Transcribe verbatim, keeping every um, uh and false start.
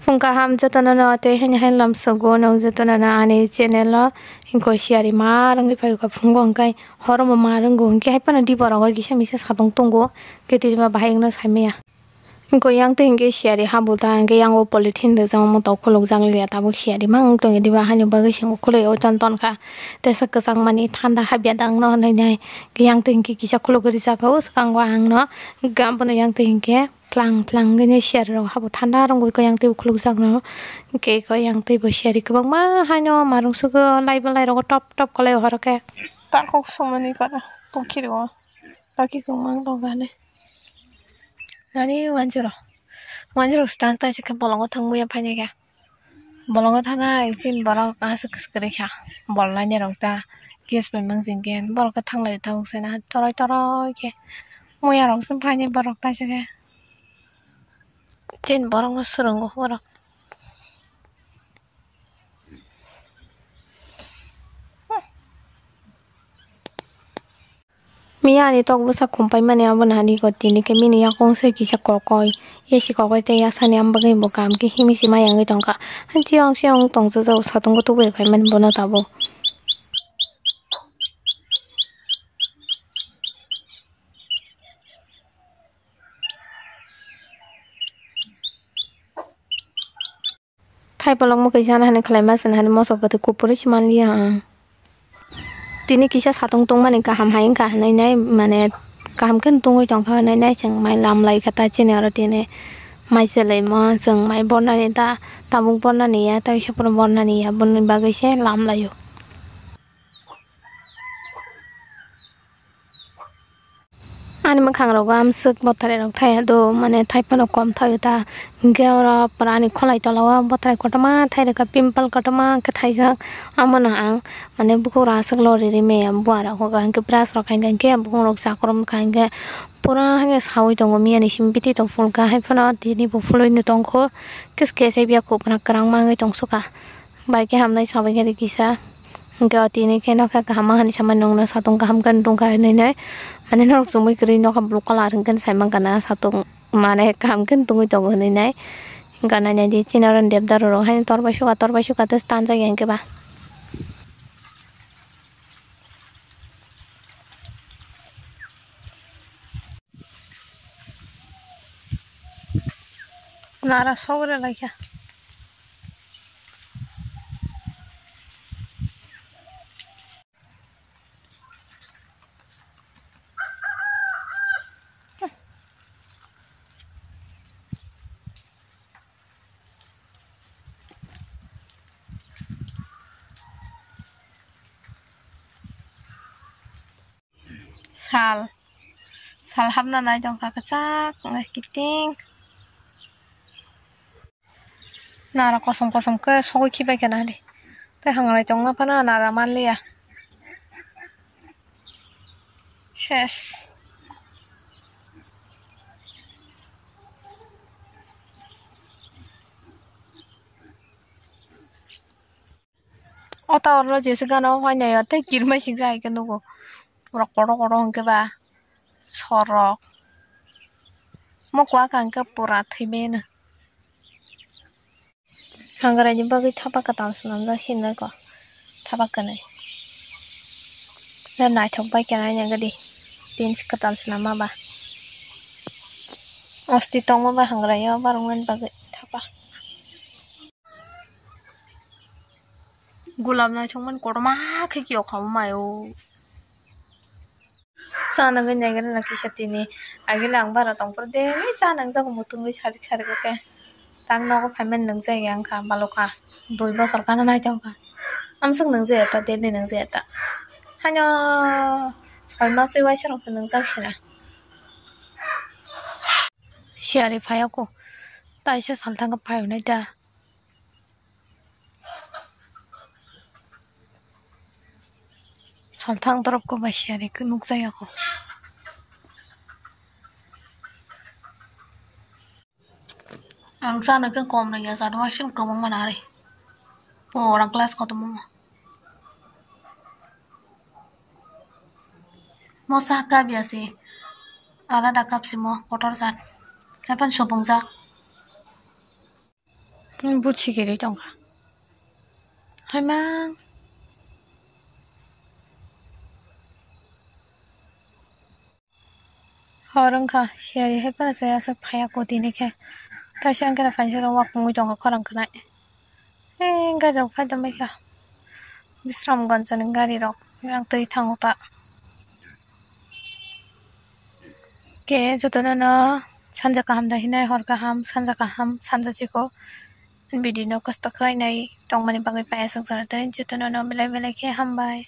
Phung kaham jotono no tei haini hai lamsogo no jotono no ani channel o. Hinko siyari ma rwngwi phaikha phungo hwnkhe horo bo ma rwngo hwnkhe hai phano di borok o kisa misa satung tongo hwnkhe tini ma bahai wngno saimaya. Hinko yang twi hwnkhe siyari habu ta hwnkhe yang o polythene rijak omo tok khulukjak liya tabuk siyari ma wng tongya diba haino bagwi swngo khului o ton ton kha tesa kwchangmani thanda habya dang no hinwi nai hwnkhe yang twi hwnkhe kisa khulugwi rijak o swkango ang no hwnkhe abono yang twi hwnkhe. Phlang phlang hwnwi siyar rok habo thanda rwngwi khe yang teibo khulukjakno. Hwnkhe khe yang teibo siyari kwbangma haino marung sugo lai belai rogo top top kwlai o horo khe. Takhuk sumani kara tongkhirwo. Taki kwbang tongkha hinwi. Nani wanjuro. Wanjuro swtang taisa khe bolongo thangwi ya phaini khe. Bolongo thana chini borok aswk kwrwi kha. Bol lainai rok ta gas bai mangjing khe borok khe thanglai tabuk se na toroi toroi khe. Muya rok se phaini borok taisa khe. Chini borok no swrwngo borok. Miya ani tok bwsa khum paimani abono hani ko tini khe bini yakung se kisa kokoi. Yasi kokoi tei yasani ambagwi bo kaham khe himwi se maya wngwi tongkha. Hani chiyong chiyong tongchajak satung bo tubui phaimani bono tabuk. Thai bolong mwkwi sana hinwi khlai ma sana hinwi moso kwtwi kupurwi se manliya ang. Tini kisa satung tongmani kaham hai wngkha hinwi nai mane kaham khe tongwi tongkha hinwi nai chwng mai lam lai kha ta chini oro tini mai chwlaimo chwng mai bornani ta tabuk bornani ya tei sophuru bornani ya boni bagwi se lam laio. Ani mwkhang rogo amswk botharai rok thaiya do mane thaiphano kom thaio ta hinkhe oro pura ani kholai tola o botharai kotorma thairwkha pimple kotorma khe thaijak amono ang mane bukhuk rok aswk lori ri maya bua rok hinkhe brush rok khaikha hinkhe bukhuk rok chakrum kha hinkhe pura haino sawi tongo miyani simi biti tong phulkha haiphano tini bo phulwi no tongkho kiske se biya khuk phano kwrang mangwi tongsukha. Bai khe hamnai sabai khe kisa. Hinkhe o tini khe nokha kaham ma hinwi samani nokno satung kaham khe tongkha hinwi nai. Mane norok chumui kwrwi nokha blue colour hinkhe sai mankha na satung mane kaham khe tongwi tongo hinwi nai. Hinkhe nai nai di chini oro debdaru rok haino tor bai suka tor bai suka tei tanjak ya hinkhe ba. Nara sogre laikha. Sal, sal hapna nai tongkha kwchak wngkha kiting. Nara kosom kosom khe sogwi khibai khe nahadi. Tei hangrai tongma phano nara manliya. Ses. O tower o jesa gana o painai o tei kirmai sing jai khe nugo. Pura kotor kotor hwnkhe ba sor rok. Mo kua kha hwnkhe pura thwi mano. Hangrai ni bagwi thapa kwtal swnamjak hinwi kok thapa kwnwi. Na naithok bai khe naina gadi tin kwtal swnamma ba. Osti tongma ba hangrai o barwngmani bagwi thapa. Gulab naithokmani kotorma khe kiyok kha o mai o. Cha nangwi naigra na kisa tini agile ang bara tongphuru daily cha nangjago muthungwi sarik sarik o khe. Tang nogo phaimani nangjakya wngkha balokha dui bosor gana naithokha. Amswk nangjaya ta daily nangjaya ta. Haino soi maswi waisa rokse nangjak sina. Siyari phaiya kho taisa salthangkhe phaiunai ta. Salthang torop khe bai siyari khe nukjakya kho. Ang chana khe kom nangya jat waisa kwbangma nari. Pura glass kotorma. Mo sa cup ya se alada cup se mo kotor jat. Haikhe sopungjak. Buchi giri tongkha. Hai mang. Hor wngkha, siyari hai phano se aswk phaiya kotini khe. Kaisa wngkhe na phaisa rok wakungwi tongkha khorang khnai. He gari rok phai tongbaikha. Bisramganj ni gari rok. Ang twi thango ta. Khe jotono no sanja kaham da hinai, hor kaham, sanja kaham, sanja chikon. Video no kosto khlai nai tongmani bagwi payasok jora tei jotono no belai belai khe hambai.